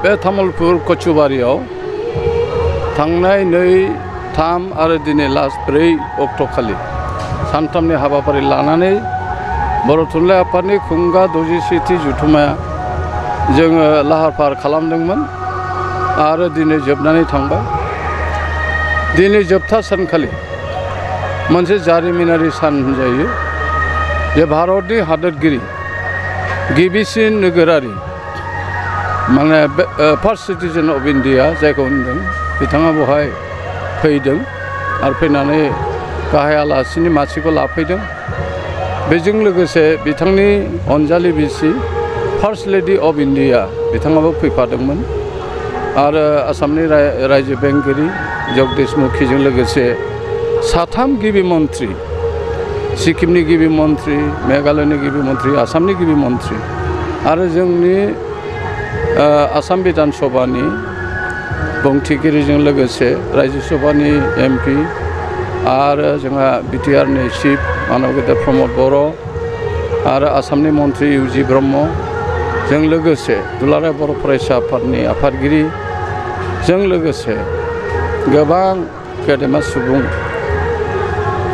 बे तामुलपुर कचुबारियाव थांनाय 2, 3 आरो दिनै लास्ट 4 अक्ट'खालि सानथामनि हाबाफारि लानानै बर' थुनलाइ आफादनि खुंगा 67थि जथुम्माया जोङो लाहार फाहार खालामदोंमोन आरो दिनै जोबनानै थांबाय। दिनै जोबथा सानखालि मोनसे जारिमिनारि सान होनजायो जे भारतनि हादोरगिरि गिबिसिन नोगोरारि माने फार्स्ट सिटिजेन अफ इन्डिया जायखौ होनदों बिथाङा बेवहाय फैदों आरो फैनानै गाहाय आलासिनि मासिखौ लाफैदों। बेजों लोगोसे बिथांनि अनजालि बिसि फार्स्ट लेडि अफ इन्डिया बिथाङाबो फैफादोंमोन आरो आसामनि रायजो बेंगिरि जगदीश मुखीजों लोगोसे 3 गिबि मन्त्रि, सिक्किमनि गिबि मन्त्रि, मेघालयनि गिबि मन्त्रि, आसामनि गिबि मन्त्रि आरो जोंनि आसाम बिधान सभानि बुंथिगिरिजों लोगोसे राज्य सभानि एमपि आरो जोंहा बिटिआरनि चिफ मानव गेदेर प्रमद बर' आरो आसामनि मन्त्रि इउजि ब्रह्मजों लोगोसे दुलाराय बर' फरायसा आफादनि आफादगिरिजों लोगोसे गोबां गेदेमा सुबुं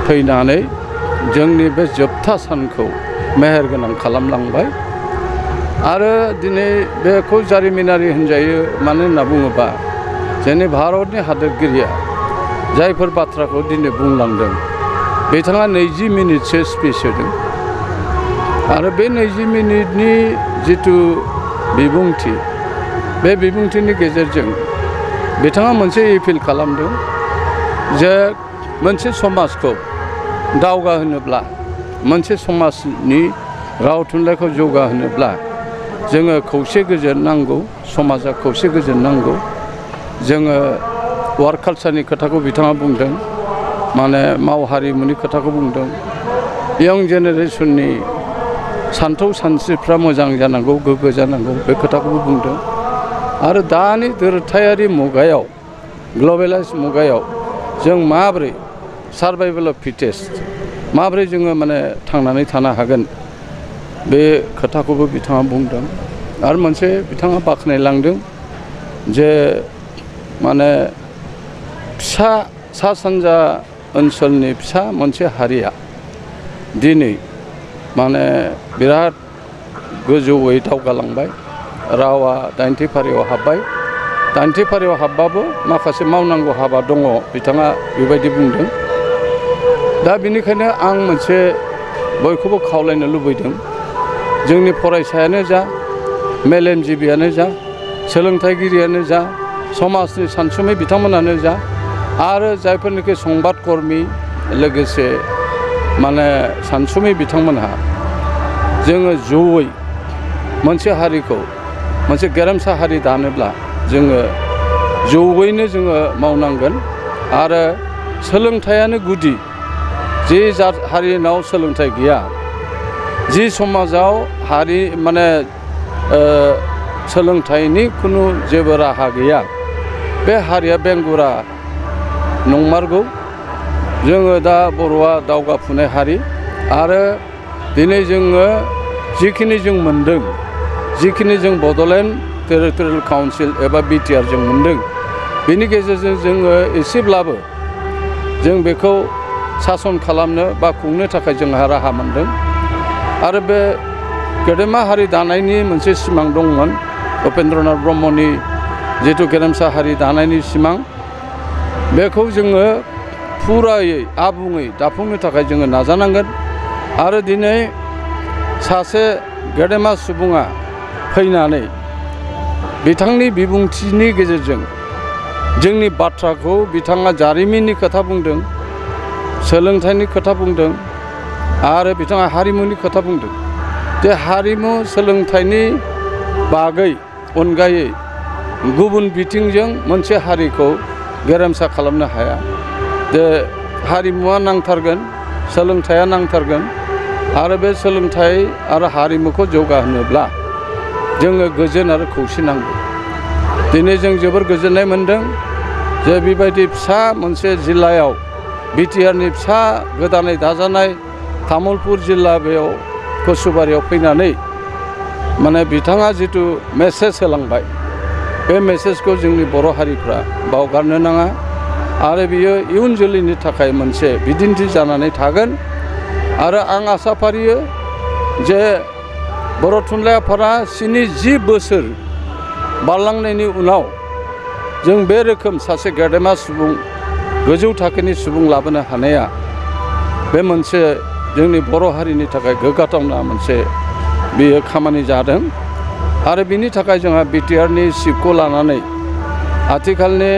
फैनानै जोंनि बे जोबथा सानखौ मेहेरगोनां खालामलांबाय। आरो दिनै बेखौ जारिमिनारि होनजायो मानो होनना बुङोबा जोंनि भारतनि हादोरगिरिया जायफोर बाथ्राखौ दिनै बुंलांदों बिथाङा 20 मिनिटसो स्पिच होदों आरो बे 20 मिनिटनि जिथु बिबुंथि बे बिबुंथिनि गेजेरजों बिथाङा मोनसे एपिल खालामदों जे मोनसे समाजखौ दावगाहोनोब्ला मोनसे समाजनि राव थुनलाइखौ जौगाहोनोब्ला जोङो खौसे गोजोन नांगौ, समाजा खौसे गोजोन नांगौ। जोङो वार्क कालचारनि खोथाखौ बिथाङा बुंदों, माने माव हारिमुनि खोथाखौ बुंदों। इयं जेनेरेसननि सान्थौ सानस्रिफ्रा मोजां जानांगौ, गोग्गो जानांगौ बे खोथाखौबो बुंदों। आरो दानि दोरोथायारि मुगायाव ग्लबेलाइज मुगायाव जों माबोरै सार्भाइभेल अफ फिटेस्ट माबोरै जोङो माने थांनानै थानो हागोन बे खोथाखौबो बिथाङा बुंदों। आरो मोनसे बिथाङा बाख्नायलांदों जे माने फिसा सा सानजा ओनसोलनि फिसा मोनसे हारिया दिनै माने बिराद गोजौयै दावगालांबाय, रावा 90थि फारियाव हाबबाय। 90थि फारियाव हाबबाबो माखासे मावनांगौ हाबा दङ बिथाङा बेबायदि बुंदों। दा बेनिखायनो आं मोनसे बयखौबो खावलायनो लुबैदों, जोंनि फरायसायानो जा, मेलेमजिबियानो जा, सोलोंथाइगिरियानो जा, समाजनि सानसुमै बिथांमोनानो जा आरो जायफोरनिखि संबाद कर्मि लोगोसे माने सानसुमै बिथांमोनहा जोङो जयै मोनसे हारिखौ मोनसे गेरेमसा हारि दानोब्ला जोङो जयैनो जोङो मावनांगोन। आरो सोलोंथायानो गुदि। जे हारिनाव सोलोंथाइ गैया, जि समाजाव हारि माने सोलोंथाइनि खुनु जेबो राहा गैया, बे हारिया बेंगुरा नंमारगौ। जोङो दा बर'आ दावगाफुनाय हारि आरो दिनै जोङो जिखिनि जों मोनदों, जिखिनि जों बड'लेण्ड टेरिटरियेल काउन्सिल एबा बिटिआर जों मोनदों, बेनि गेजेरजों जोङो एसेब्लाबो जों बेखौ सासन खालामनो बा खुंनो थाखाय जोंहा राहा मोनदों। आरो बे गेदेमा हारि दानायनि मोनसे सिमां दंमोन, उपेन्द्रनाथ ब्रह्मनि जिथु गेरेमसा हारि दानायनि सिमां, बेखौ जोङो फुरायै आबुङै दाफुंनो थाखाय जोङो नाजानांगोन। आरो दिनै सासे गेदेमा सुबुङा फैनानै बिथांनि बिबुंथिनि गेजेरजों जोंनि बाथ्राखौ बिथाङा जारिमिननि खोथा बुंदों, सोलोंथाइनि खोथा बुंदों आरो बिथाङा हारिमुनि खोथा बुंदों। जे हारिमु सोलोंथाइनि बागै अनगायै गुबुन बिथिंजों मोनसे हारिखौ गेरेमसा खालामनो हाया। जे हारिमुवा नांथारगोन, सोलोंथाइया नांथारगोन आरो बे सोलोंथाइ आरो हारिमुखौ जौगाहोनोब्ला जोङो गोजोन आरो खौसे नांगौ। दिनै जों जोबोर गोजोननाय मोनदों जे बेबायदि फिसा मोनसे जिल्लायाव बिटिआरनि फिसा गोदानै दाजानाय तामुलपुर जिल्ला बेयाव कचुबारियाव फैनानै माने बिथाङा जिथु मेसेज होलांबाय बे मेसेजखौ जोंनि बर' हारिफ्रा बावगारनो नाङा आरो बियो इयुन जोलैनि थाखाय मोनसे बिदिन्थि जानानै थागोन आरो आं आसा फारियो जे बर' थुनलाइ आफादा 70 बोसोर बारलांनायनि उनाव जों बे रोखोम सासे गेदेमा सुबुं गोजौ थाखोनि सुबुं लाबोनो हानाया बे मोनसे जोंनि बर' हारिनि थाखाय गोग्गाथावना मोनसे बेयो खामानि जादों आरो बिनि थाखाय जोंहा बिटिआरनि चिफखौ लानानै आथिखालनि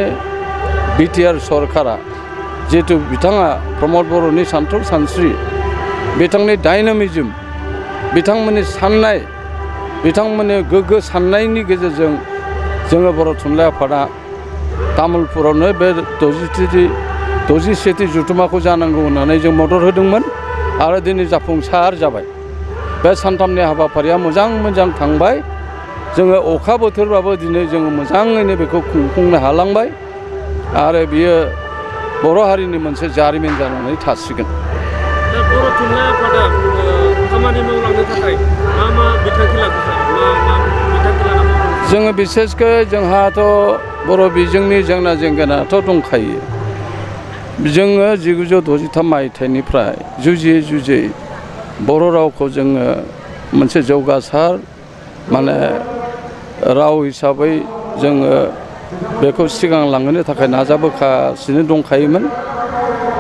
बिटिआर सरकारा जिहेतु बिथाङा प्रमद बर'नि सान्थौ सानस्रि बिथांनि डायनामिज्म बिथांमोननि साननाय बिथांमोननि गोग्गो साननायनि गेजेरजों जोङो बर' थुनलाइ आफादा तामुलपुरावनो बे 61थि जथुम्माखौ जानांगौ होननानै जों मदद होदोंमोन आरो दिनै जाफुंसार जाबाय बे सानथामनि हाबाफारिया मोजां थांबाय जोङो अखा बोथोरबाबो दिनै जोङो मोजाङैनो बेखौ खुंफुंनो हालांबाय आरो बियो बर' हारिनि मोनसे जारिमिन जानानै थासिगोन। दा बर' थुनलाइ आफादा खामानि मावलांनो थाखाय मा बिथांखि लागासिनो मा बिथांखि लाना मावलांनो जोङो बिसेसकै जोंहाथ' बर' बिजोंनि जेंना जेंगोनाथ' दंखायो जोङो 1963 मायथाइनिफ्राय जुजियै बर' रावखौ जोङो मोनसे जौगासार माने राव हिसाबै जोङो बेखौ सिगां लांहोनो थाखाय नाजाबोगासिनो दंखायोमोन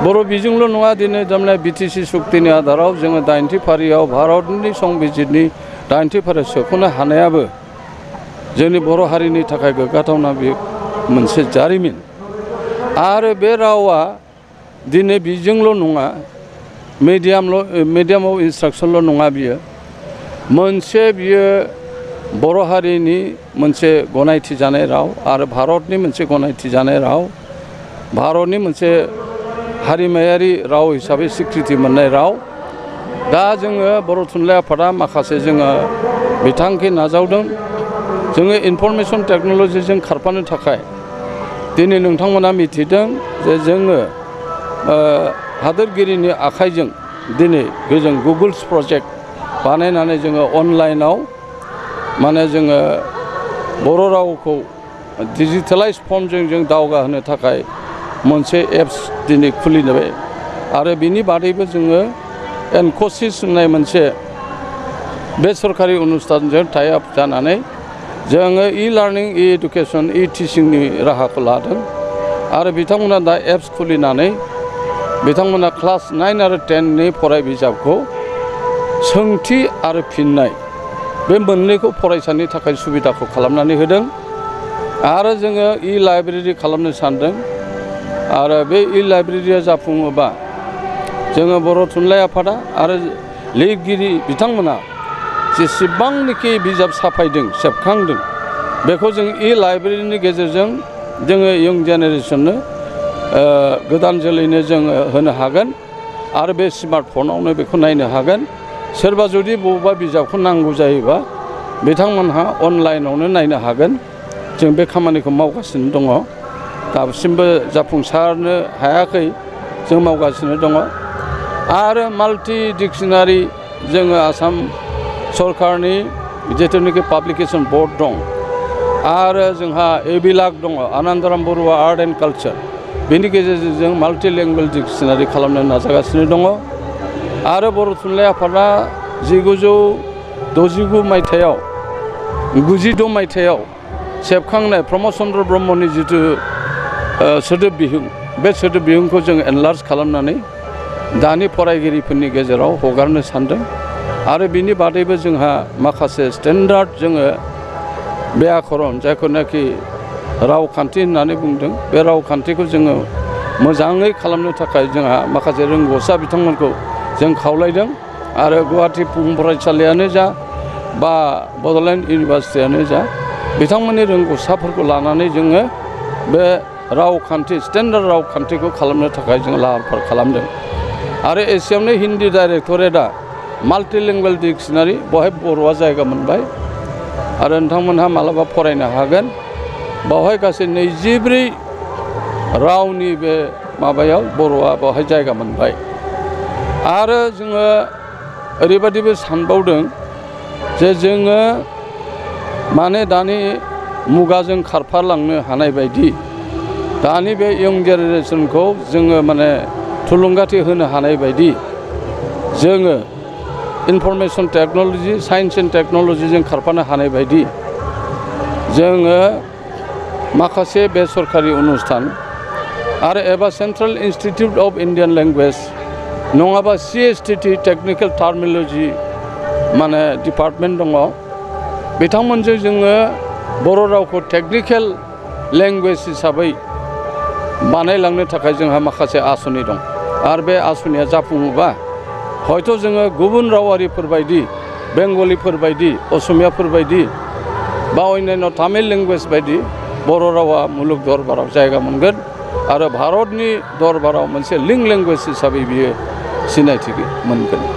बर' बिजोंल' नङा दिनै थारमाने बिटिसि सुक्तिनि आधाराव जोङो 80 फारियाव भारतनि संबिजितनि 80 फारियाव सोख'नो हानायाबो जोंनि बर' हारिनि थाखाय गोग्गाथावना बे मोनसे जारिमिन आरो बे रावा दिनै बिजोंल' नङा मिडियाम अफ इन्सट्राक्सनल' नङा बियो मोनसे बियो बर' हारिनि मोनसे गनायथि जानाय राव आरो भारतनि मोनसे गनायथि जानाय राव भारतनि मोनसे हारिमायारि राव हिसाबै स्वीकृति मोननाय राव दा जोङो बर' थुनलाइ आफादा माखासे जोङो बिथांखि नाजावदों जोङो इनफरमेशन टेक्न'लजिजों खारफानो थाखाय दिनै नोंथांमोना मिथिदों जे जोङो हादोरगिरिनि आखाइजों दिनै जों गुगल्स प्रजेक्ट बानायनानै जोङो अनलाइनाव माने जोङो बर' रावखौ डिजिटेलाइज फर्मजों जों दावगाहोनो थाखाय मोनसे एप्स दिनै खुलिबाय आरो बिनि बादैबो जोङो एनकसिस होननाय मोनसे बेसरकारि अनुस्थानजों टाइ आप जानानै जोङो लार्निं एडुकेसन टिचिंनि राहाखौ लादों आरो बिथांमोना दा एप्स खुलिनानै बिथांमोना क्लास 9 आरो 10नि फराय बिजाबखौ सोंथि आरो फिननाय बे मोननैखौ फरायसानि थाखाय सुबिदाखौ खालामनानै होदों आरो जोङो लाइब्रेरि खालामनो सानदों आरो बे लाइब्रेरिया जाफुङोबा जोङो बर' थुनलाइ आफादा आरो लिरगिरि बिथांमोना जेसेबांनोखि बिजाब साफायदों सेबखांदों बेखौ जों लाइब्रेरिनि गेजेरजों जोङो इयं जेनेरेसननो गोदान जोलैनो जोङो होनो हागोन आरो बे स्मार्टफनावनो बेखौ नायनो हागोन सोरबा जुदि बबेबा बिजाबखौ नांगौ जायोबा बिथांमोनहा अनलाइनावनो नायनो हागोन जों बे खामानिखौ मावगासिनो दङ दासिमबो जाफुंसारनो हायाखै जों मावगासिनो दङ आरो माल्टि डिक्सनारि जोङो आसाम सरकारनि जिथुनाखि पाब्लिकेसन बर्ड दं आरो जोंहा एबिलाग दङ Anandaram Barua art and culture बेनि गेजेरजों जों माल्टि लेंगुवेज डिक्सनारि खालामनो नाजागासिनो दङ आरो बर' थुनलाइ आफादा 1969 मायथाइयाव 96 मायथाइयाव सेबखांनाय प्रमद चन्द्र ब्रह्मनि जिथु सोदोब बिहुं बे सोदोब बिहुंखौ जों एनलार्ज खालामनानै दानि फरायगिरिफोरनि गेजेराव हगारनो सानदों आरो बिनि बादैबो जोंहा माखासे स्टेन्डार्ड जोङो व्याकरण जायखौनाखि रावखान्थि होननानै बुंदों बे रावखान्थिखौ जोङो मोजाङै खालामनो थाखाय जोंहा माखासे रोंगौसा बिथांमोनखौ जों खावलायदों आरो गुवाहाटी फरायसालियानो जा बा बड'लेण्ड इउनिभार्सिटियानो जा बिथांमोननि रोंगौसाफोरखौ लानानै जोङो बे रावखान्थि स्टेन्डार्ड रावखान्थिखौ खालामनो थाखाय जों लाहार फाहार खालामदों आरो एसियावनो हिन्दी डाइरेक्टरेटआ माल्टि लेंगुवेज डिक्सनारि बेवहाय बर'आ जायगा मोनबाय आरो नोंथांमोनहा मालाबा फरायनो हागोन बेवहाय गासै 24 रावनि बे माबायाव बर'आ बेवहाय जायगा मोनबाय आरो जोङो ओरैबायदिबो सानबावदों जे जोङो माने दानि मुगाजों खारफालांनो हानाय बायदि दानि बे यंग जेनेरेसनखौ जोङो माने थुलुंगाथि होनो हानाय बायदि जोङो इनफरमेशन टेक्न'लजि साइन्स एन्ड टेक्न'लजिजों खारफानो हानाय बायदि जोङो माखासे बेसरकारि अनुस्थान आरो एबा central institute of Indian language नङाबा CSTT टेक्निकेल टार्मिनोलॉजी माने डिपार्टमेन्ट दङ बिथांमोनजों जोङो बर' रावखौ टेक्निकेल लेंगुवेज हिसाबै बानायलांनो थाखाय जोंहा माखासे आसनि दं आरो बे आसनिया जाफुङोबा हयथ' जोङो गुबुन रावारिफोर बायदि बेंगलिफोर बायदि असमियाफोर बायदि बा अन्यान्य तामिल लेंगुवेज बायदि बर' रावा मुलुग दरबाराव जायगा मोनगोन आरो भारतनि दरबाराव मोनसे लिंक लेंगुवेज हिसाबै बियो सिनायथि मोनगोन।